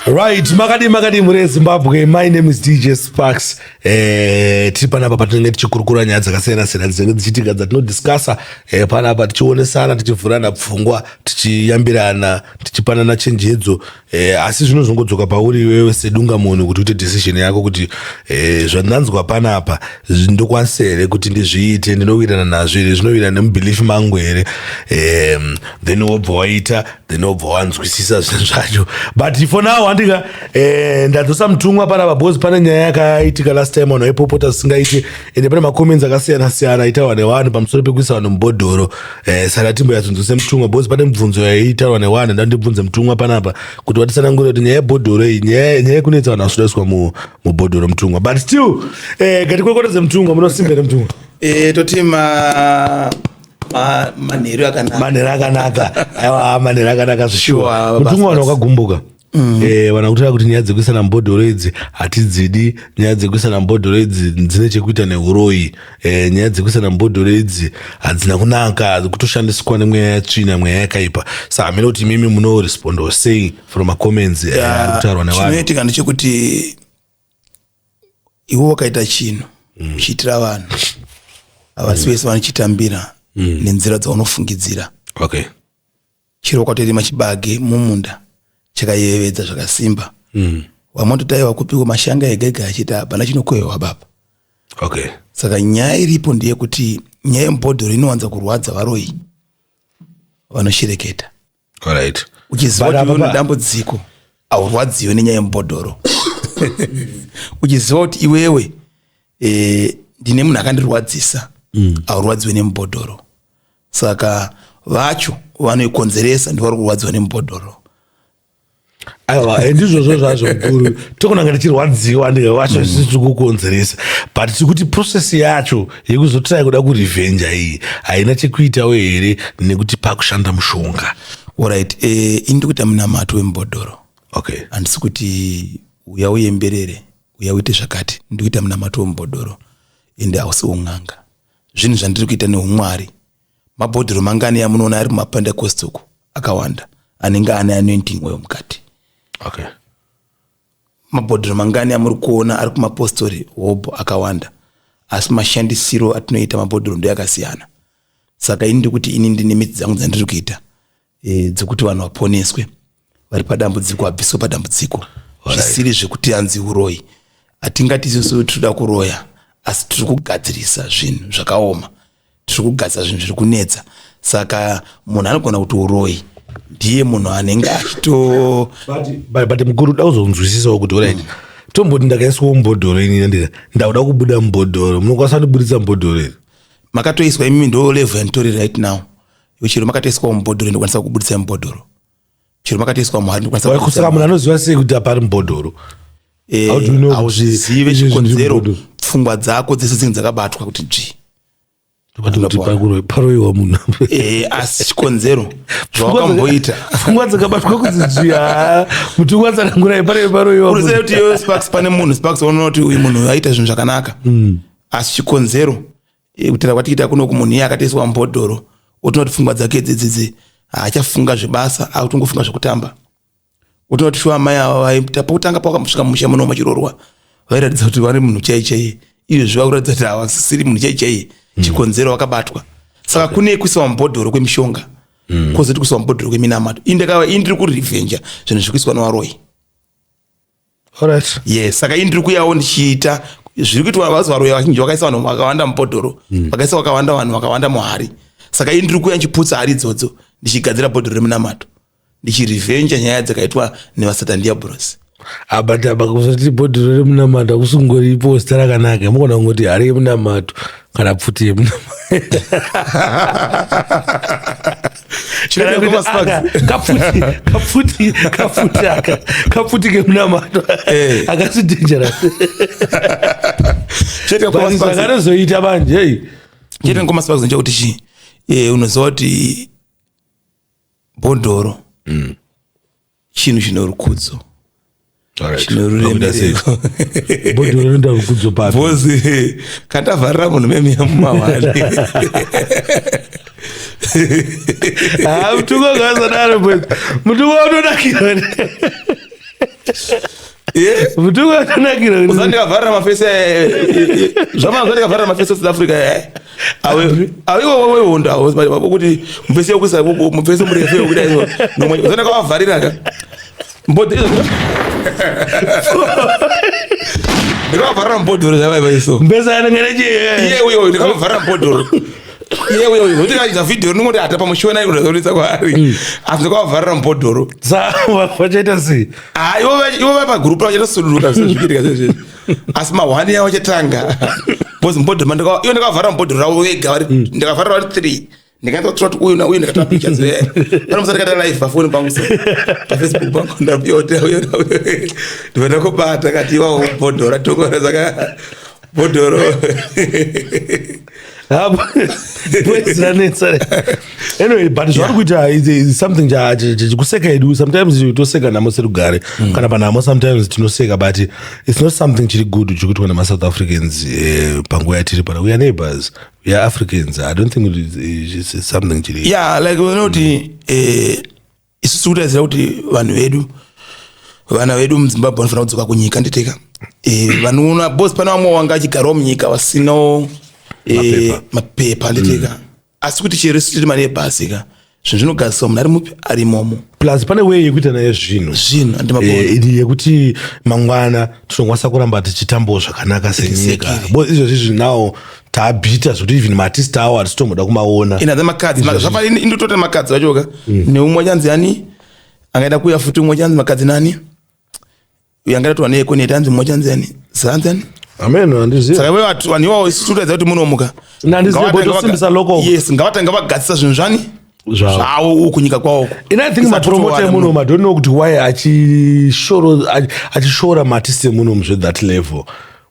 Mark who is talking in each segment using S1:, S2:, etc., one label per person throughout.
S1: Right, makadii makadii mhuri yeZimbabwe. My name is DJ Sparks. Tiri panapa patinenge tichikurukura nyaya dzakasiyana siyana dzinenge dzichiitika dzatinodiscussa panapa tichionesana, tichivhurana pfungwa, tichiyambirana, tichipanana chenjedzo. Asi zvinozongodzoka pauri iwewe sedunga munhu kuti uite decision yako kuti zvandanzwa panapa ndokwanisa here kuti ndizviite, ndinowirirana nazvo here, zvinowirirana nemubelief mangu here. Then wobva waita, then wobva wanzwisisa zvinhu zvacho. But for now handika ndadzosa mutumwa panapa because pane nyaya yakaitika last time, vanhu vaipopota zvisingaiti, ende pane macomments akasiyana siyana aitaurwa nevanhu pamusoro pekuisa vanhu mubhodhoro. Saka timboyatsonzwise mutumwa because pane mibvunzo yaitaurwa nevanhu. Nda ndibvunze mutumwa panapa kuti vatisanangure kuti nyaya yebhodhoro iyi, nyaya yekunetsa vanhu vasudaiswa mubhodhoro, mutumwa. But still ngatikwekwetedze mutumwa. Munosimbere, mutumwa?
S2: Toti manheru akanaka.
S1: Manheru akanaka. Aiwa, manheru akanaka zvishuwa.
S2: Sure,
S1: mutumwa, vanhu
S2: basi.
S1: vakagumbuka. Vanhu kutaura kuti nyaya dzekuisana mubhodhoro idzi hatidzidi, nyaya dzekuisana mubhodhoro idzi dzine chekuita neuroyi, nyaya dzekuisana mubhodhoro idzi hadzina kunaka, kutoshandiswa nemweya yatsvina, mweya yakaipa. Saka hamene kuti imimi munorespondawo sei from macomments ari kutaurwa nevanhu?
S2: Chinoitika ndechekuti iwe wakaita chinhu uchiitira vanhu, havasi vese vanochitambira nenzira dzaunofungidzira. Chiro wakatorima chibage mumunda chakayevedza zvakasimba, vamwe vatotaiwa kupiko mashanga ega ega achiti hapana chinokohwewa baba. Saka nyaya iripo ndeyekuti nyaya yemubhodhoro inowanza kurwadza varoyi vanoshereketa. Uchiziva
S1: But
S2: kuti
S1: apa
S2: iwe une dambudziko, haurwadziwe nenyaya yemubhodhoro. Uchiziva kuti iwewe ndine munhu akandirwadzisa, haurwadziwe nemubhodhoro. Saka vacho vanoikonzeresa ndivari kurwadziwa nemubhodhoro.
S1: Aiwa, ndizvozvo zvazvo mukuru, tokonanga tichirwadziwa ndika vacho isusu tiri kukonzeresa, but tiri kuti process yacho yekuzotraya kuda kurevenja iyi haina chekuitawo here nekuti pakushanda mushonga?
S2: Alright, ini ndikuita munamato wemubhodhoro. Handisi kuti uya uyemberere, uya uite zvakati. Ndikuita munamato wemubhodhoro, ende hausi un'anga, zvinhu zvandiri kuita neumwari. Mabhodhoro mangani amunoona ari mumapentecost uku akawanda anenge ane anointing oil mukati? Mabhodhoro mangani amuri kuona ari kumapostori hobho akawanda? Asi mashandisiro atinoita mabhodhoro ndo yakasiyana. Saka ini ndikuti ini ndine midzi dzangu dzandiri kuita dzekuti vanhu vaponeswe, vari padambudziko vabviswe padambudziko, zvisiri zvekuti hanzi uroyi. Hatingati isusu tinoda kuroya, asi tiri kugadzirisa zvinhu zvakaoma, tiri kugadzira zvinhu zviri kunetsa. Saka munhu anogona kuti uroyi ndiye munhu anenge achito
S1: But mukuru, da kuzonzwisisawo kuti alright, tomboti ndakaiswawo mubhodhoro ini, ndika ndauda kubuda mubhodhoro, munokwanisa kundibudisa mubhodhoro iri?
S2: Makatoiswa imimi, ndo level yanditori right now. Chero makatoiswa mubhodhoro, ndokwanisa kubudisa mubhodhoro. Chero makatoiswa muhari, ndokwanisa kubudisa.
S1: Saka munhu anoziva sei kuti apari mubhodhoro? How do you know kuti
S2: Hauzive
S1: izvi zviri
S2: chikonzero.
S1: mubhodhoro?
S2: Pfungwa dzako dzese dzinenge dzakabatwa kuti dzvi.
S1: Tobati kuti paroyiwa munhu.
S2: Asi chikonzero zvawakamboita.
S1: Pfungwa dzakabatwa kuti dzvi, mutumwa tsanangurai, pane paroyiwa
S2: Unoziva kuti iwe Sparks, pane munhu Sparks unoona kuti uyu munhu aita zvinhu zvakanaka, asi chikonzero kutenda kwatiita kuno kumunhu iye akatoiswa mubhodhoro, otoona kuti pfungwa dzake dzidzidzi haachafunga zvebasa, akutongofunga zvekutamba. Otoona kuti shuwa amai ava vaita pokutanga pawakambosvika mumusha muno machirorwa vairatidza kuti vari munhu chai chaiye, izvezvi vakuratidza kuti havasisiri munhu chai chaiye. Chikonzero vakabatwa. Saka kune kuiswa mubhodhoro kwemishonga, kwozoti kuiswa mubhodhoro kweminamato. Indakava ini ndiri kurevenja zvinhu zviri kuiswa nevaroyi. Yes, saka ini ndiri kuyawo ndichiita zviri kuitwa vazi varoyi vazhinji vakaisa vanhu vakawanda mubhodhoro, vakaisa vakawanda vanhu vakawanda muhari. Saka ini ndiri kuya ndichiputsa hari idzodzo, ndichigadzira bhodhoro remunamato, ndichirevenja nyaya dzakaitwa nevasatan diabolos.
S1: But apa kuzoti bhodhoro remunamato hakusingoripo zita rakanaka. Mugona kungoti hari yemunamato kana pfuti yemunamato.
S2: Chinoita
S1: Kana kuti
S2: ngoma Sparks.
S1: aka, kapfuti kapfuti kapfuti aka, kapfuti kemunamato akasi dangerous.
S2: Chinoita ngoma
S1: But
S2: Sparks.
S1: zvakanozoita manje, hey.
S2: Chinoita ngoma Sparks ndechekuti chi unoziva kuti bhodhoro chinhu chine rukudzo, chine ruremerero.
S1: Bhodhoro rinoita rukudzo papi?
S2: Bhozi katavharira munhu memiya mumahwani.
S1: Ah, mutumwa ngasadaro boys. Mutumwa utonakirwa. Mutumwa utonakirwa.
S2: Uzandikavharira mafesi zvamazwa ndikavharira mafesi eSouth Africa awe awe wehondo awo kuti mufesi yokuisa mufesi murefu yokuda izvo nomwe uzandikavavharira ka mbodhi ndikavavharira mubhodhoro zvavaiva iso
S1: Mbesa anenge nechiye.
S2: Iye uyo ndikavavharira mubhodhoro, iye uyo kuti kaita vhidhiyo rinongoti hata pamushona ikuzoritsa kwaari, asi ndikavavharira mubhodhoro.
S1: Sa vachaita sei?
S2: Ah, ivo va pagroup vachatosuduruka zvichiitika zvezvi, asi mahwani yavo achatanga because mubhodhoro mandika ivo ndakavharira mubhodhoro ravo vega vari, ndakavharira vari three, ndikaenda kutora kuti uyu nauyu, ndikatora pictures pane musati kaita live pafoni pangu, so paFacebook pangu ndapiwa uyu nauyu, ndibva ndakubata kati iwawo mubhodhoro atokora, saka bhodhoro.
S1: Ranetsa. Anyway, but zvavari kuita is something kuseka edu. Sometimes toseka nhamo serugare, kana panhamo sometimes tinoseka, but it's not something chiri good chiri kuitwa nemaSouth Africans panguva yatiri pana. We are neighbors, we are Africans. I don't think it's something chiri
S2: Yeah, like unoti isusu kutarisira kuti vanhu vedu, vana vedu muZimbabwe vanofanira kudzoka kunyika nditeka vanoona bos pane vamwe vanga achigarawo munyika vasinawo
S1: Mapepa.
S2: Mapepa nditeka, asi kuti chero isu tiri mari yebhasi ka, zvinhu zvinogadziswa munhu ari mupi ari imomo.
S1: Plus pane way yekuita nayo zvinhu.
S2: Zvinhu andimabona.
S1: Ili yekuti mangwana tinokwanisa kuramba tichitambawo zvakanaka senyika.
S2: Exactly.
S1: Bo izvozvi now taabhita zvekuti even maartist awo hatisitomboda kumaona.
S2: Ina makadzi zvafana indotota makadzi vacho ka, neumwe chanzi ani angaenda kuuya futi, umwe chanzi makadzi nani uyu angaenda twa neekoneti, anzi mumwe chanzi ani zanzi ani.
S1: Amen, handizivi.
S2: Saka iwe vanhu iwawo isu tikuratidza kuti munomuka.
S1: Nandizivi, botosimbisa local.
S2: Yes, ngavatanga vagadzisa zvinhu zvani
S1: Zvavo.
S2: Zvavo uku kunyika kwavoko.
S1: And I think mapromota emunomu, I don't know kuti why achishora maartist emunomu zvethat level.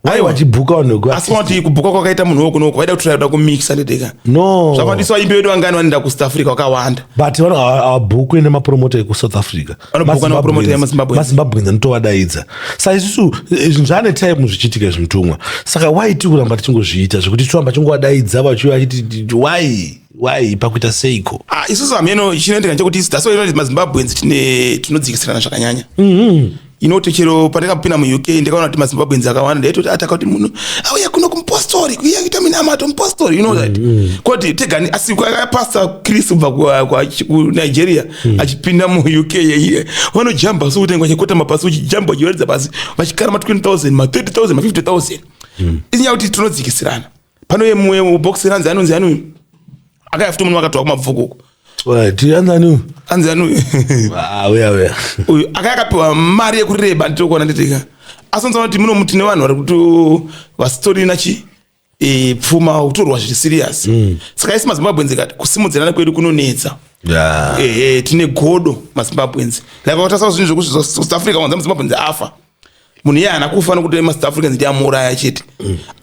S1: Why
S2: Aiwa.
S1: vachibhuka vanhu?
S2: Asi vanoti kubhuka kwakaita munhu wokunoko vaida kutora kuda kumixa ndedeka.
S1: No.
S2: Zvakandiswa imbi vedu vangani vanoenda kuSouth Africa wakawanda.
S1: But vanhu havabhukwi nemapromota ekuSouth Africa.
S2: Vanobhukwa nemapromota emaZimbabweans.
S1: MaZimbabweans anotovadaidza. Saka isusu zvinhu zvaane time zvichiitika izvi, mutumwa. Saka why tiri kuramba tichingozviita zvekuti toramba tichingovadaidza vachiuya vachiti why pakuita seiko?
S2: Ah, isusu hameno chinoitika nchekuti that's why inoti maZimbabweans tine tinodzikisirana zvakanyanya. Inoti chero pandakapinda muUK ndikaona kuti maZimbabweans akawanda, ndaitoti ataka kuti munhu auya kuno kumupostori kuya kuita minamato mupostori, you know that koti tegani, asi pastor Chris kubva kuNigeria achipinda muUK yeiye vanojamba so kutenga vachikotama pasi, uchijamba uchivaridza pasi, vachikara ma 20 000, ma 30 000, ma 50 000. Inyaya kuti tinodzikisirana. Pano yemumwe boxer anzi anonzi ani akaya futi munhu wakatwa kumabvuku uko.
S1: Tianzani?
S2: Anzi ani?
S1: Uya uya.
S2: Uyu akaya akapiwa mari yekureba, nditokuona nditika, asi unzaona kuti muno tine vanhu vari kuto vasitorina chi pfuma kutorwa zviri serious. Saka isi maZimbabweans kati kusimudzirana kwedu kunonetsa. Ehe, tine godo maZimbabweans, like wakatarisa zvinhu zvekuti South Africa wanza muZimbabweans afa, munhu iye haana kufa nokuti maSouth Africans ndiye amuuraya chete,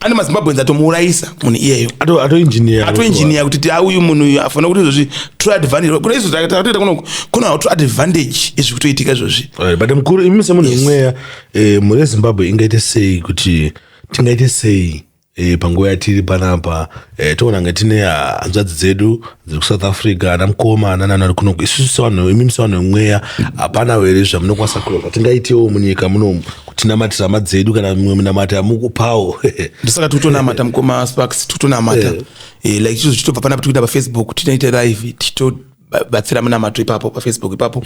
S2: ane maZimbabweans atomuurayisa munhu iyeyo.
S1: Atoinjiniya.
S2: Atoinjiniya kuti ti auyu munhu uyu afanira kuti izvozvi to advantage kuna izvo takatoita kuno kuna to advantage izvi kutoitika izvozvi.
S1: Alright, but mukuru, imi semunhu wemweya, mhuri yeZimbabwe ingaite sei, kuti tingaite sei panguva yatiri panapa? Toona kunge tine hanzvadzi dzedu dziri kuSouth Africa, ana mukoma, ana nani ari kunoku. Isusu sevanhu, imimi sevanhu vemweya, hapana here zvamunokwanisa kuita zvatingaitewo munyika munomu kutinamatira hama dzedu, kana mimwe minamato yamukupawo?
S2: Ndosaka tikutonamata, mukoma Sparks, tikutonamata. Like izvozvo tichitobva panapa tikuenda paFacebook, tinoita live tichitobatsira munamato ipapo paFacebook ipapo.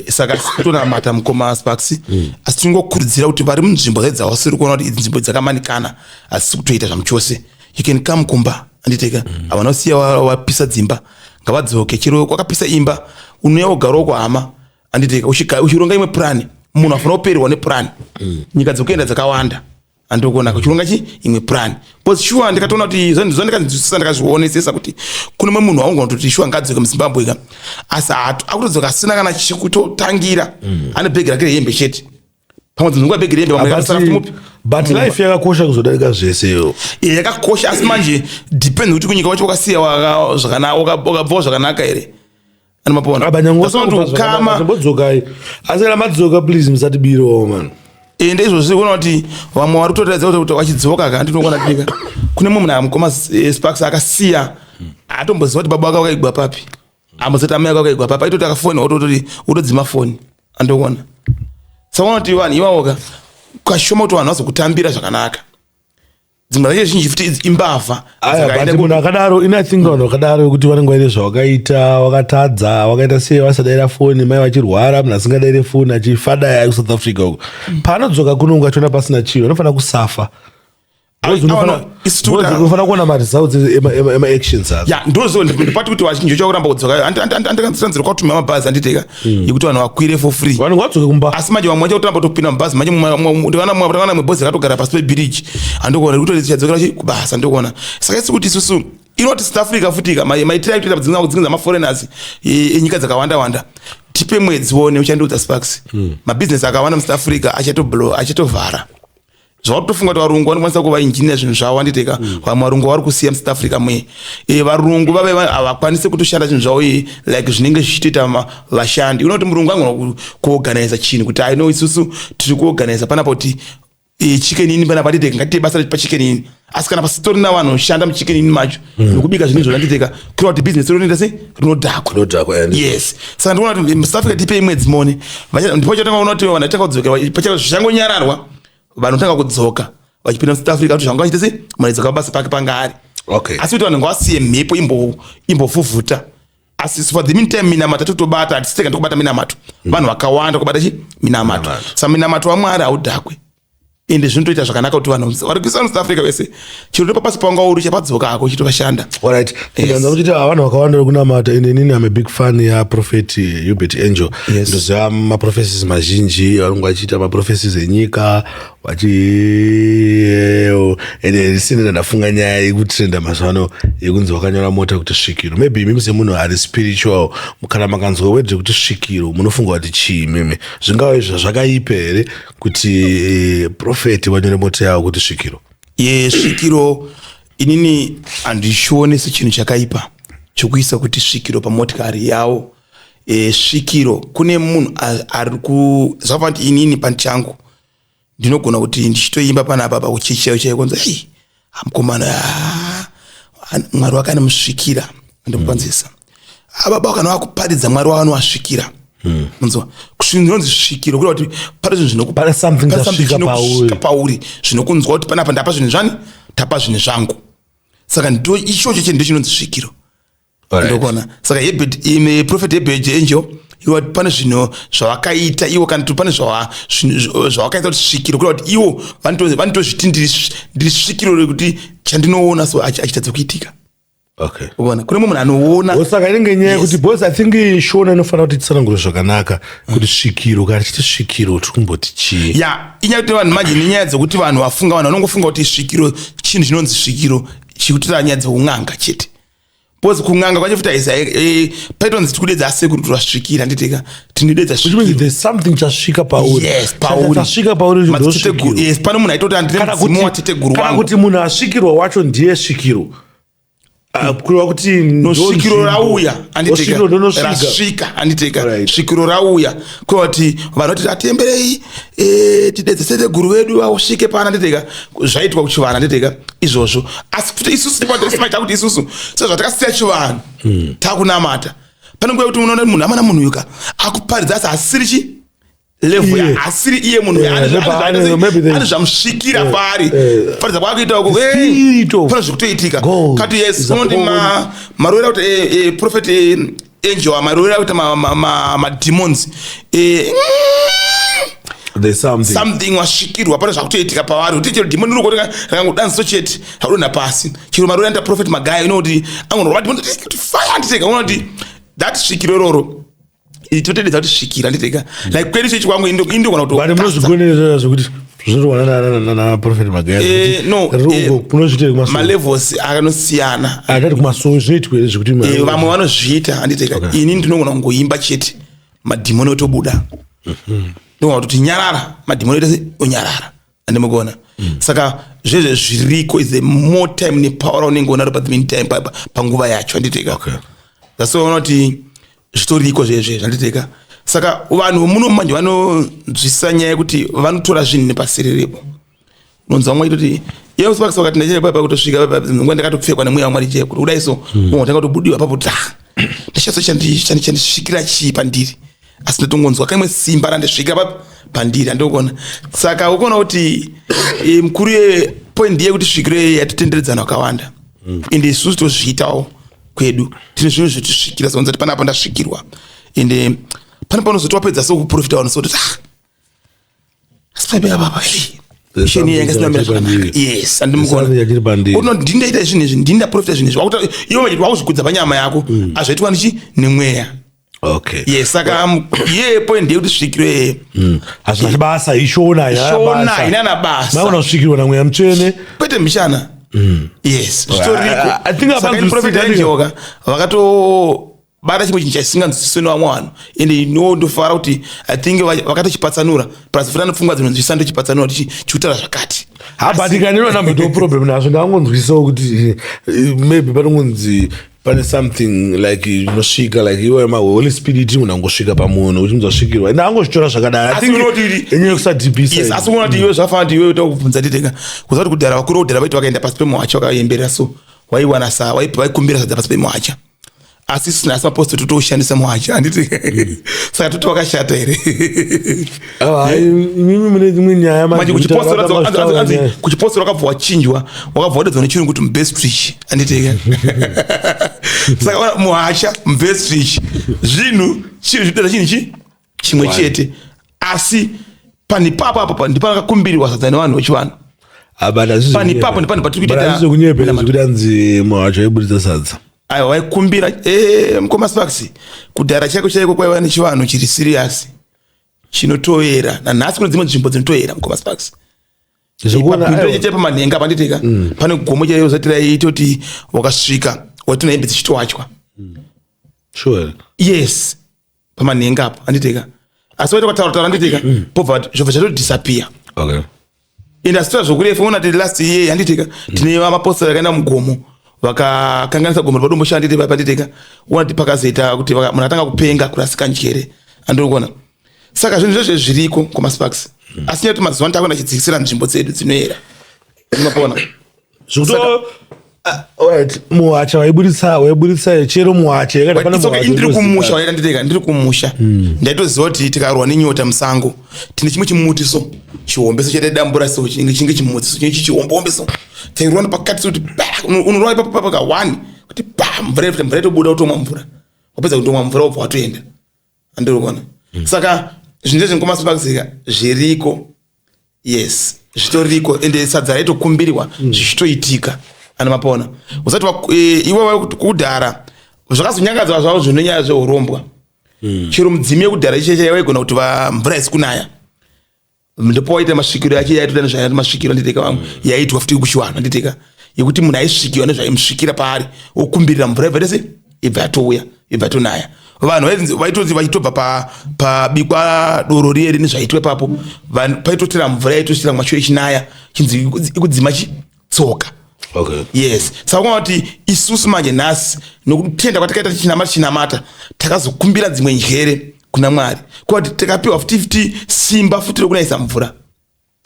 S2: Saka kutonamata, mukoma Sparks, asi tinongokurudzira kuti vari munzvimbo dzai dzavasiri kuona kuti idzi nzvimbo dzakamanikana hadzisi kutoita zvamuchose, you can come kumba anditeka. Havana kusiya wapisa dzimba, ngavadzoke. Chero kwakapisa imba, unouya wogarawo kuhama anditeka, uchironga imwe purani. Munhu afanira kupererwa nepurani. Nyika dzekuenda dzakawanda, andikuona kuchironga chi imwe plan, because sure ndikatoona kuti zvandikanzwisisa, ndakazvionesesa kuti kune mumwe munhu waungona kutoti sure ngadzoke muZimbabwe ka, asi akutodzoka asina kana chekutotangira, ane bhegi rake rehembe chete, pamwe dzinonguva bhegi rehembe, pamwe rakasara futi mupi.
S1: But life yakakosha kuzodarika zveseyo.
S2: Iye yakakosha, asi manje depend kuti kunyika wacho wakasiya wakabvawo zvakanaka here, animapona ukama.
S1: Mbodzokai, asi kana madzoka, please musatibirawo, man.
S2: Ende izvozvi kuona kuti vamwe vari kutotaridza kuti vachidzoka ka, ndinokuona tika kune mumwe munhu, mukoma Sparks, akasiya. Atomboziva kuti baba wake wakaigwa papi, ambozoti amai wake wakaigwa papi. Aitoti akafoni, otototi otodzima foni, andikuona. Saka unoti vanhu ivavoka kashoma kuti vanhu vazokutambira zvakanaka. Dzimwe dzacho zhinji futi idzi imbavha.
S1: Aya,
S2: dzakaenda
S1: but munhu akadaro, ini I think vanhu vakadaro kuti vanenge vaine zvavakaita, vakatadza, vakaita sei, vasadaira foni mai vachirwara. Munhu asingadaire foni achifadaya kuSouth Africa uko, paanodzoka kuno ungachiona pasina chinhu, anofanira kusafa.
S2: Ai, awa, isu
S1: Unofanira kuona maresults ema-actions adzo.
S2: Ya, ndozo ndipati kuti vazhinji vachakuramba kudzoka. Andikanzira kwatumira mabhazi, anditeka yekuti vanhu vakwire for free.
S1: Vanhu ngadzoke kumba.
S2: Asi manje vamwe vachakuramba kutopinda mubhazi. Manje ndikaona mwe bhozi rakatogara pasi pebhiriji, andikuona kuti tichadzokera chi kubasa, ndikuona. Saka isi kuti isusu inoti South Africa futika maitiro aitoita dzimwe dzamaforeigners enyika dzakawanda wanda, tipe mwedzi wone uchandiudza, Sparks, mabhizinesi akawanda muSouth Africa achatoblo, achatovhara. Zvakutofunga kuti varungu vanokwanisa kuva injiniya zvinhu zvavo, anditeka. Vamwe varungu vari kusiya muSouth Africa muye, varungu vave havakwanisi kutoshanda zvinhu zvavo like zvinenge zvichitoita vashandi. Unoti murungu angona kuorganiza chinhu kuti aino isusu tiri kuorganiza panapa kuti Chicken Inn panapa, anditeka, ngatiite basa paChicken Inn. Asi kana pasitorina vanhu shanda muChicken Inn macho nokubika zvinhu izvona, anditeka, kureva kuti bhizinesi rinoita sei? Rinodhakwa.
S1: Rinodhakwa, yeah.
S2: Yes, saka ndikuona kuti muSouth Africa tipei mwedzi mone. Ndipo chatanga kuona kuti vanhu vatanga kudzokera, zvichangonyararwa, vanhu vatanga kudzoka vachipinda muSouth Africa kuti zvanga vachiita sei, munhu aidzoka pabasa pake panga ari. Asi kuti vanhu ngavasiye mhepo imbovhuvhuta. Asi for the meantime minamato totobata, hatisitega ndokubata minamato. Vanhu vakawanda kubata chi minamato.
S1: Minamato.
S2: Saka minamato waMwari haudhakwe, ende zvinotoita zvakanaka kuti vanhu vari kuisa muSouth Africa vese, chiro pabasa pawanga uri chapadzoka hako chitovashanda.
S1: Alright.
S2: Yes.
S1: Ndanza kuti vanhu vakawanda vari kunamata. Ine inini am a big fan yaProphet Hubert Angel. Ndoziva maprophecies mazhinji vanenge vachiita, maprophecies enyika vachi. Ende risine ndafunga nyaya yekutrenda mazuva ano yekunzi vakanyora mota kuti svikiro. Maybe imimi semunhu ari spiritual, kana makanzwa word rekuti svikiro, munofunga kuti chii imimi? Zvingava izvo zvakaipa here kuti prophet vanyore mota yavo kuti svikiro?
S2: Yesvikiro, inini handichione sechinhu chakaipa chokuisa kuti svikiro pamotikari yavo. Svikiro kune munhu ari ku zvakafanana kuti inini panchangu ndinogona kuti ndichitoimba panapa pakuchechi chaiyo chaiyo, kunzi ei, mukomana, Mwari wake anomusvikira, andikupanzisa. Ababa kana vakuparidza, Mwari wavo anovasvikira. Unzwa, zvinonzi svikiro kureva kuti pane zvinhu
S1: Pane something
S2: pane something
S1: chasvika
S2: chinokusvika
S1: pauri.
S2: Pauri zvinokunzwa kuti panapa ndapa zvinhu zvani, tapa zvinhu zvangu. Saka ndo ichocho chinhu ndo chinonzi svikiro. Ndokona saka Hebert, ime Prophet Hebert Angel, iwo pane zvinhu zvavakaita iwo, kana kuti pane zvinhu zvavakaita kuti svikiro, kureva kuti iwo vanotozviti ndiri svikiro rekuti chandinoona so achitadza kuitika. Ukaona kune mumwe munhu anoona.
S1: Oh, saka inenge nyaya yekuti, because I think Shona inofanira kuti titsanangure zvakanaka kuti svikiro, kana tichiti svikiro, tiri kumboti chii?
S2: Ya, inyaya yekuti vanhu manje, nenyaya dzekuti vanhu vafunga, vanhu vanongofunga kuti svikiro, chinhu chinonzi svikiro chikutoita nyaya dzeun'anga chete, because kun'anga kwacho futi haisa paitonzi tikudedza asekuru, turasvikira, nditeka tinodedza.
S1: Which means there's something chasvika pauri.
S2: Yes, pauri.
S1: Chasvika pauri ndo
S2: Madziteteguru.
S1: svikiro.
S2: Yes, pane munhu aitoti andine
S1: Kana
S2: mudzimu
S1: kuti
S2: wateteguru
S1: kana
S2: wangu.
S1: kuti munhu asvikirwa wacho ndiye svikiro. Ah, kureva kuti
S2: No, svikiro
S1: ndo
S2: rauya,
S1: Oh, svikiro ndonosvika.
S2: rasvika, anditeka.
S1: Right.
S2: Svikiro rauya kureva kuti vanhu vati atiemberei, tidedze teteguru vedu vasvike pana, anditeka. Zvaitwa kuchivanhu, anditeka, izvozvo. Asi futi isusu timaita kuti isusu sezvatakasiya chivanhu takunamata, pane nguva yekuti unoona munhu amana, munhu yuka akuparidza, asi asiri chi level asiri iye munhu
S1: Maybe maybe
S2: ane zvamusvikira paari paridza kwakuita uko.
S1: The spirit of
S2: Pane zvikutoitika.
S1: God
S2: Kati yes,
S1: is
S2: unoti
S1: upon
S2: marovera kuti Prophet Angel marovera kuita mademons
S1: There's something.
S2: Something wasvikirwa, pane zvakutoitika pavari kuti chero demon riri kuti rakangodanso chete raudonha pasi. Chero marovera anoita Prophet Magaya, inoti angonorova demon kuti fire, anditeka. Unoti that svikiro iroro totededza kuti svikira, anditeka, like kwedu chechi kwangu indogona
S1: But munozvigonerera zvekuti zvinotowana naProphet Magaya?
S2: No,
S1: Munozviitire kumasowe?
S2: Malevels akanosiyana.
S1: Akati kumasowe zvinoitwa here zvekuti
S2: Vamwe vanozviita, handiteka. Ini ndinogona kungoimba chete, madhimoni otobuda. Ndogona kutoti nyarara, madhimoni oita sei? Onyarara, andimugona. Saka zvezve zviriko is the more time nepower unenge unaro pa the meantime, panguva yacho, handiteka. That's why unoti zvitoriko zvezve, zvanditeka. Saka vanhu muno manje vanonzwisisa nyaya yekuti vanotora zvinhu nepasiriripo. Unonzwa vamwe vachitoti Iye Sparks wakati ndachira papa kutosvika papa nguva ndakatopfekwa nemweya waMwari chaiye kuti kudai so unotanga kutobudiwa papo kuti ah ndashatso chandisvikira chii pandiri asi ndatongonzwa kamwe simba randisvikira papi pandiri andikuona. Saka ukuona kuti mukuru ye point yekuti svikiro ye yatitenderedzana wakawanda ende isusu tozviitawo kwedu tine zvinhu zvotisvikira sonza kuti panapa ndasvikirwa ende pane panozoti wapedza sokuprofita vanhu sototi ah asi paipe apapa
S1: There's
S2: misheni yanga isina kumira
S1: something
S2: zvakanaka yes andimukona
S1: Something chiri pandiri.
S2: Uno ndindaita zvinhu izvi ndindaprofita zvinhu izvi wakuta iwe manje wakuzvikudza panyama yako azvaitwa nichi nemweya.
S1: Okay.
S2: Yes, saka ye point yekuti svikiro ye
S1: Hazvina basa ishona haina
S2: shona
S1: basa.
S2: haina na basa.
S1: Maona kusvikirwa namweya mutsvene.
S2: Kwete mishana. Yes, zvitoriko.
S1: I think
S2: Saka
S1: about
S2: ini Prophet
S1: this-
S2: Angel ka vakatobata chimwe chinhu chasinganzwisiswe nevamwe vanhu ende ino ndofara kuti I think vakatochipatsanura plus futi anopfungwa dzinonzwisisa ndochipatsanura kuti chikutaura zvakati.
S1: Ha, but ikandirwa namboitawo problem nazvo ndangonzwisisawo kuti maybe panongonzi pane something like inosvika like iwe ma Holy Spirit munhu angosvika pamunhu kuti munzasvikirwa ende angozvitora zvakadaro. I
S2: Asi
S1: think
S2: unoti-
S1: inyaya yekusadhibhisa.
S2: Yes, asi unoona kuti iwe zvafana kuti iwe utakubvunza titega kuziva kuti kudhara vakuru kudhara vaiti vakaenda pasi pemuhacha vakaemberera so waiwana sa vaikumbira sadza pasi pemuhacha asi isu nhasi mapostori totoushandisa muhacha handiti saka toti wakashata here?
S1: Ah, imimi mune dzimwe nyaya
S2: manje kuchipostori
S1: manje
S2: anzi kuchipostori wakabva wachinjwa wakabva wadedzwa nechirungu kuti mubestridge handiti saka ona muhacha mubestridge zvinhu zvideda chinhu chi chimwe chete asi panipapo apo ndipakakumbiriwa sadza nevanhu vechivanhu. Panipapo ndipano patiri kuita-
S1: hazvizvekunyepera zvekuti anzi muhacha waiburitsa sadza.
S2: Aiwa waikumbira mukoma Sparks kudhara chaiko chaiko kwaiva nechivanhu chiri serious chinotoera nanhasi kune dzimwe nzvimbo dzinotoera mukoma Sparks.
S1: Zvekuona
S2: Pabindu
S1: aiwa.
S2: chete pamanhenga panditeka pane gomo chaiyo zati raitoti wakasvika watona hembe dzichitowachwa.
S1: Sure.
S2: Yes, pamanhenga apo handiteka asi waita kwataura taura handiteka pobva zvobva zvatodisappear.
S1: Okay.
S2: Ende asi zvokurefu ona ti last year handiteka tine mapostori akaenda mugomo vakakanganisa gomo repadombo handite panditeka ona ti pakazoita kuti munhu atanga kupenga kurasika njere andiri kuona saka zvinhu zvezve zviriko kumasparks asi nyaya kuti mazuva ano takuenda chidzikisira nzvimbo dzedu dzinoera unopona.
S1: Zvekuto ah, alright, muhacha waiburitsa chero muhacha yakati pane
S2: It's okay,
S1: muhacha
S2: ndiri kumusha
S1: unozikanwa.
S2: waita nditeka ndiri kumusha ndaitoziva kuti tikarwa nenyota musango tine chimwe chimuti so chihombe so chataidambura so chinenge chinge chimuti so chinenge chichihombe so tairwa nepakati so kuti pa unorwa ipapo papo ka one kuti pa mvura itobuda utomwa mvura wapedza kutomwa mvura wobva watoenda andiri kuona saka zvinhu zvezvingomasipakisika zviriko yes zvitoriko ende sadza raitokumbirwa zvichitoitika ana mapona usati iwe kudhara zvakazonyangadzwa zvavo zvinenyaya zveurombwa chero mudzimu yekudhara icheche waigona kuti mvura isi kunaya ndipo waita masvikiro yacho yaitoita nezvayaita masvikiro anditeka vamwe yaitwa futi kuchivanhu anditeka yekuti munhu aisvikiwa nezvaimusvikira paari okumbirira mvura ibva tese ibva yatouya ibva yatonaya vanhu vaitoti vachitobva pabikwa doro rieri nezvaitwa ipapo paitotera mvura yaitosvira mwacho ichinaya chinzi ikudzima tsoka.
S1: Okay.
S2: Yes, saka kuona kuti isusu manje nhasi nokutenda kwatakaita tichinamata chinamata takazokumbira dzimwe njere kuna Mwari kuti tikapiwa futi futi simba futi rokunayisa mvura.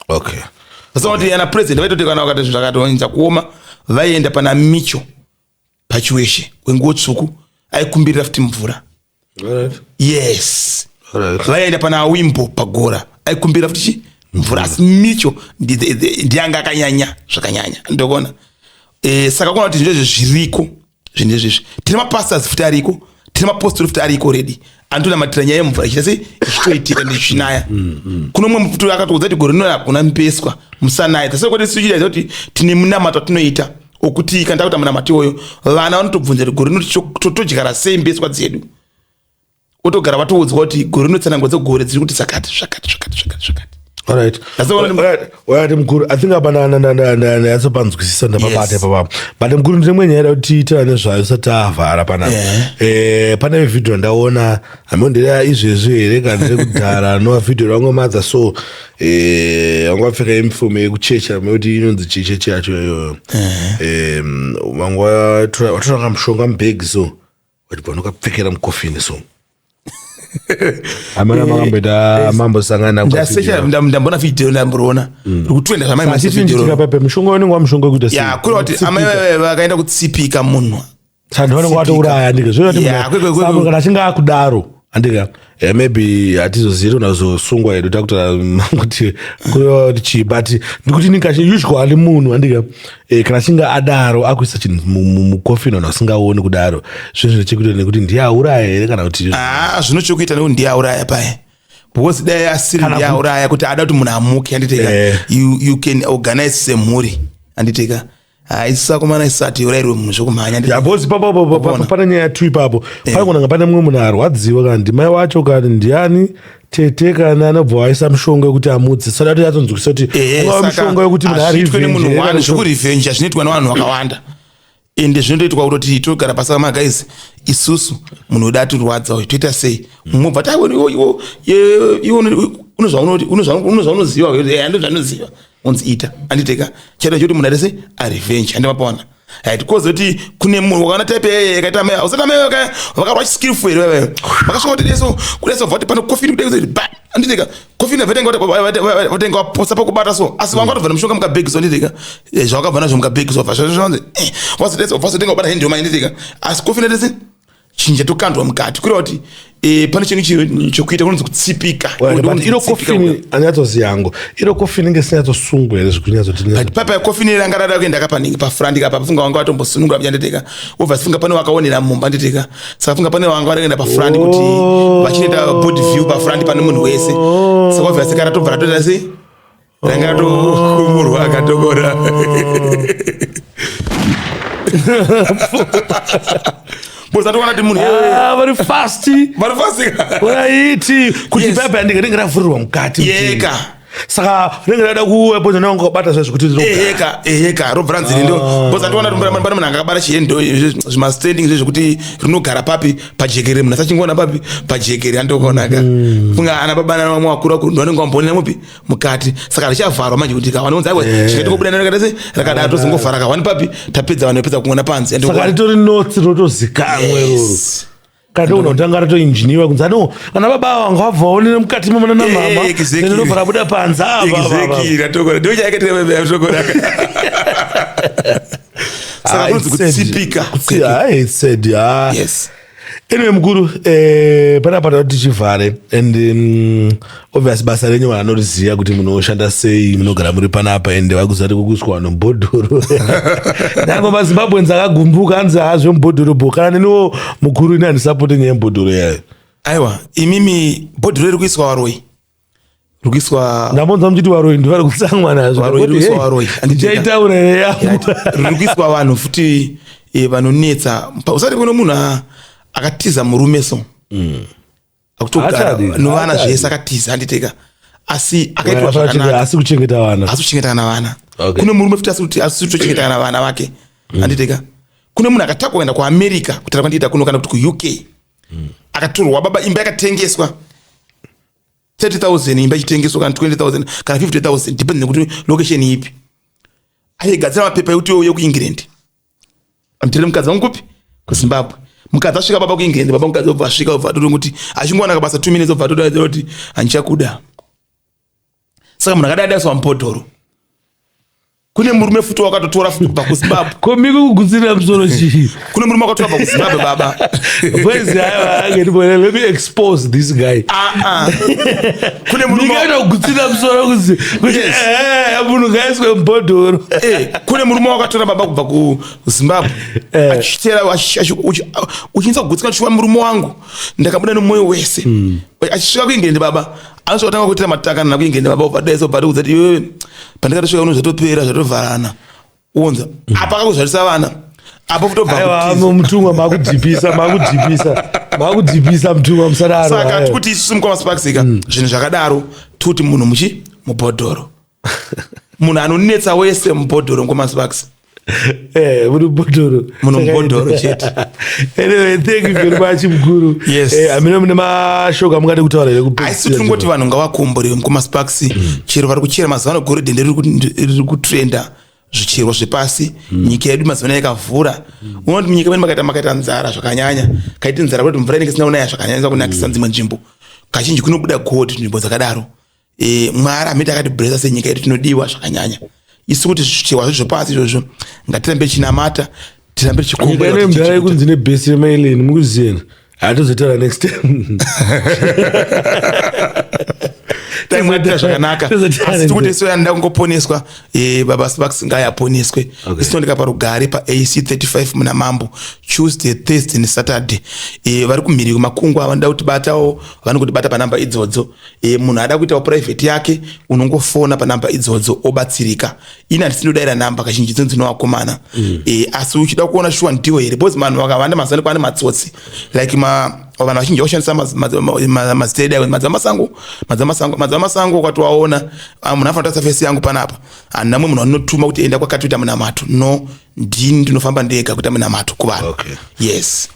S1: Okay.
S2: Saka kuti ana president vaitoti kana vakati zvinhu zvakatoanza kuoma vaienda pana Micho pachiweshe wenguo tsvuku aikumbirira futi mvura.
S1: Alright.
S2: Yes.
S1: Alright.
S2: Vaienda pana Wimbo pagora aikumbira futi chi mvura asi Micho ndiyanga akanyanya zvakanyanya ndokuona saka kuona kuti zvinhu izvi zviriko zvinhu izvizvi tine mapastors futi ariko tine mapostori futi ariko already anotonamatira nyaya yemvura ichiita sei ichitoitika ndichinaya kuno mumwe futi akatoudza kuti gore rino hakuna mbeswa musanaya tasai kuti isu chidaidza kuti tine munamato watinoita okuti kana takuita munamato iwoyo vana vanotobvunza kuti gore rino todyara sei mbeswa dzedu otogara vatoudzwa kuti gore rino tsananguro dzegore dziri kuti zvakati zvakati zvakati zvakati zvakati.
S1: Alright.
S2: Asi
S1: Alright. Alright, mukuru. I think apa ndanyatsopanzwisisa ndapabata
S2: Yes.
S1: ipapa. But mukuru ndine imwe nyaya yada kuti tiitaura nezvayo tisati tavhara panapa. Pane vhidhiyo ndaona hameno ndeya izvezvi here kana ndekudhara nova vhidhiyo rangomadza so vanga vapfeka uniform yekuchechi amekuti inonzi chichechi yacho iyoyo. Vanga vatora kamushonga mubhegi so vachibva vanokapfekera mukofini so. Amana makamboita mambosangana.
S2: Ndasecha, ndambona video, ndamboriona rikutrenda zvamai Masisi.
S1: Pepe mushonga unenge wamushonga wekuita sei?
S2: Ya, kureva kuti amai vaiva vakaenda kutsipika munhu.
S1: Saka vanenge vatouraya, andika? Zvinoti
S2: Ya,
S1: munhu kana achinge akudaro, andika, maybe hatizozivi, unazosungwa hedu takutaura kuti kureva kuti chii, but ndikuti nikachi usually munhu, andika, kana achinge adaro akuisa chinhu mukofini, vanhu vasingaoni kudaro, zvinhu zvine chekuita nekuti ndiye auraya here kana kuti?
S2: Ah, zvino chokuita nekuti ndiye auraya paye, because dai asiri
S1: Kana
S2: ndiye auraya, kuti ada kuti munhu amuke, anditeka, you can organize semhuri, anditeka. Haisi akomana, isati urayirwe munhu zvekumhanya, anditeka.
S1: Ya, because ipapo
S2: Wabona.
S1: pane nyaya tu ipapo, panogona kunge pane mumwe munhu arwadziwa, kana ndimai wacho, kana ndiani, tete, kana anobva waisa mushonga wekuti amutse. Saka kuti atonzwisa kuti ungava mushonga wekuti munhu
S2: Hazviitwe nemunhu
S1: arevenge
S2: one.
S1: kana
S2: Zvekurevenge zvinoitwa nevanhu vakawanda, ende zvinotoitwa kutoti togara pasi, maguys, isusu munhu wedu atirwadza uyu, toita sei? Mumwe bva ti, iwe unozvaunoziva, ndo zvanoziva, unzi ita, anditeka. Chaita chekuti munhu aite arevenge, handimapaona? Right, kozoti kune munhu wakaona type yakaita amai, usati amai vakarwa chiskillful here? Vaivayo vakasvika kuti deso kudeso, bva kuti pano coffin kudai ba, anditeka, coffin vatenga vaposa pakubata so, asi vanga vatobva nemushonga mukabhegi so, anditeka. Zvavakabva nazvo mukabhegi so, bva zvanzi vazotenga kubata hende yomai, anditeka, asi coffin atese chinja tokandwa mukati, kureva kuti pane chinhu chokuita kunonzi kutsipika.
S1: But iro kofini anyatsoziva yangu, iro kofini inge isinyatsosungwa here zvekunyatsoti?
S2: But papa kofini ranga rada kuenda kapanhingi pafront kapa, funga wanga vatombosunungura, nditeka, wobva funga pane wakaonera mumba, nditeka. Saka funga pane wanga varikuenda pafront kuti vachinoita body view pafront pane munhu wese. Saka wabva seka ratobva ratoita sei, ranga ratokumurwa akatokora. Bozatoona kuti munhu
S1: Ah, vari fast.
S2: Vari fast.
S1: Waiti kuti papa ndinge ringe ravhurirwa mukati.
S2: Yeka.
S1: Saka ringe rada kuwepo nanga wakabata zvezvo kuti
S2: Eheka, eheka, robva ranzi ndo bozatoona kuti pane munhu angakabata chihendo, zvimastanding zvezvekuti rinogara papi, pajekere, munhu asachingoona papi, pajekere, andokonaka. Funga ana baba nana vamwe vakuru vakuru ndo vanenge vamboonera mupi, mukati. Saka richavharwa manje kuti kawana unzi aiwa, chikaita kubuda rakada sei, rakadaro, tozongovhara kawani papi, tapedza, vanhu vapedza kungoona panze.
S1: Saka ritori notsi rotozikanwa iroro. Kana togona kutanga ratoinjiniwa kunzi ano vana baba vanga vabva vaonera mukati mamana namama, rinobva rabuda panze apa, apa, apa.
S2: Exactly, ratokora ndo chaakaitira tokora. Saka
S1: Ah,
S2: kunonzi
S1: it's sad.
S2: kutsipika.
S1: Ah, it's sad, ah.
S2: Yes.
S1: Anyway, mukuru, panapa tati tichivhare, and obvious basa renyu vanhu vanoriziva kuti munoshanda sei, munogara muri panapa, and vakuziva kuti kukuiswa vanhu mubhodhoro. Nyange maZimbabweans akagumbuka, anzi hazve mubhodhoro bo. Kana neniwo mukuru, ini handisapote nyaya yemubhodhoro yayo.
S2: Aiwa, imimi, bhodhoro riri kuiswa varoi, riri kuiswa.
S1: Ndambonzwa muchiti varoi ndivari kutsamwa nazvo.
S2: Varoi, riri kuiswa varoi.
S1: Ndichaitaura here yangu?
S2: Riri kuiswa vanhu futi vanonetsa. Usati kune munhu akatiza murume so, akutogara
S1: Haachadi,
S2: novana
S1: haachadi.
S2: zvese, akatiza, handiteka, asi akaitwa zvakanaka.
S1: Asi kuchengeta vana.
S2: Asi kuchengeta kana vana. Kune murume futi asi kutochengeta kana vana vake, handiteka. Kune munhu akatakwa kuenda kuAmerica, kutaura kwandiita kuno, kana kuti kuUK, akatorwa baba, imba yakatengeswa 30,000, imba ichitengeswa kana 20,000 kana 50,000, depend nekuti location ipi. Aigadzira mapepa ekuti uye kuEngland, amutire mukadzi wangu kupi, kuZimbabwe. Mukadzi asvika baba kuEngland, baba mukadzi obva asvika, obva atoti kuti achingowana kabasa 2 minutes, obva atodaidzira kuti handichakuda. Saka munhu akadai adaiswa mubhodhoro. Kune murume futi wakatotora futi kubva kuZimbabwe.
S1: Komiki kugutsirira musoro chii?
S2: Kune murume wakatora kubva kuZimbabwe baba.
S1: Boys, aiwa, angeti, let me expose this guy.
S2: Ah, ah. Kune murume
S1: Ndikaita kugutsirira musoro kuti munhu ngaiswe mubhodhoro.
S2: Kune murume wakatora baba kubva kuZimbabwe, achitera uchinisa kugutsikana chiwa, murume wangu ndakabuda nemwoyo wese. Achisvika kuEngland baba, anosvika kutanga kuitira matakana kuEngland baba, obva dai sobva atoudza kuti iwewe pandakatosvika kuno zvatopera, zvatovharana, unza apa akakuzvarisa vana apo futobva
S1: Aiwa,
S2: kutiza.
S1: Mutumwa, makudhipisa, makudhipisa, makudhipisa, mutumwa, musadaro.
S2: Saka
S1: Aiwa.
S2: tikuti isusu mukwamaSparks ka, zvinhu zvakadaro tikuti munhu muchi mubhodhoro, munhu anonetsa wese mubhodhoro, ngoma Sparks.
S1: Muri mubhodhoro.
S2: Munhu mubhodhoro chete.
S1: Anyway, thank you very much, mukuru.
S2: Yes.
S1: Hamina mune mashoko amungade kutaura here?
S2: Asi tingoti vanhu ngavakomborewe, mukoma Sparks. Chero vari kuchera mazuva ano, goridhe riri kutrenda. Zvicherwa zvepasi. Nyika yedu mazuva anaya yakavhura. Unoona kuti munyika medu makaita nzara zvakanyanya. Kaiti nzara kuti mvura inenge isina kunaya zvakanyanya kunakisa dzimwe nzvimbo. Kazhinji kunobuda gold nzvimbo dzakadaro. Mwari amene akatiblessa senyika yedu, tinodiwa zvakanyanya. Isu kuti zvicherwa zvedu zvepasi izvozvo, ngatirambe tichinamata, tirambe
S1: Nyika tichikomborera ine
S2: kuti
S1: mudhara yekunzi nebhesi remaileni, mukuziyena, hatozotaura next time.
S2: Taimwatira zvakanaka.
S1: Tozotaura
S2: Asi
S1: next
S2: tikuti isu yanda kungoponeswa, baba Sparks ngayaponeswe. Isu tinooneka parugare paAC 35 muna Mambo, Tuesday, Thursday neSaturday. Vari kumhiri kwemakungwa vanoda kutibatawo, vanongotibata panhamba idzodzo. Munhu ada kuitawo private yake, unongofona panhamba idzodzo obatsirika. Ini handisi ndodayira namba kazhinji dzinonzi dzinovakomana. Asi uchida kuona shuwa ndiwo here, because vanhu vakawanda mazuva ano kwane matsotsi, like vanhu vazhinji vakushandisa mazita edu ayo, madzamasango, madzamasango, madzamasango. Ukatovaona, munhu anofanira kutarisa face yangu panapa. Handina mumwe munhu anotuma kuti enda kwakati kuita munamato. No, ndini ndinofamba ndega kuita munamato kuvanhu. Yes.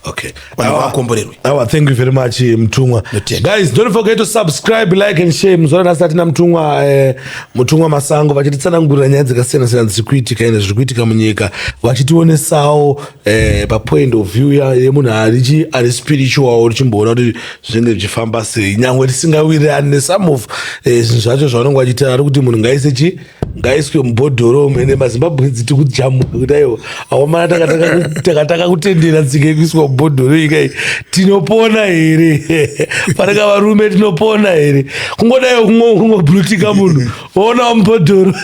S2: Vanhu vakomborerwe.
S1: Awa, thank you very much, Mutumwa.
S2: Notenda.
S1: Guys, don't forget to subscribe, like and share. Muzuva ranhasi atina Mutumwa, Mutumwa Masango, vachititsanangurira nyaya dzakasiyana-siyana dziri kuitika ende zviri kuitika munyika, vachitionesawo papoint of view yemunhu ari spiritual, tichimboona kuti zvinenge zvichifamba sei, nyangwe tisingawirirani nesome of zvinhu zvacho zvavanenge vachitaura. Ari kuti munhu ngaise chi ngaiswe mubhodhoro. Ende maZimbabweans tikujamuka kuti aiwa, awamana, takataka kutendera tsika yekuiswa mubhodhoro ikai, tinopona here? Panaka varume, tinopona here? Kungodaiwo kungoblutika munhu woona mubhodhoro.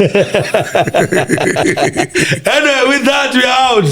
S1: Anyway, with that we are out.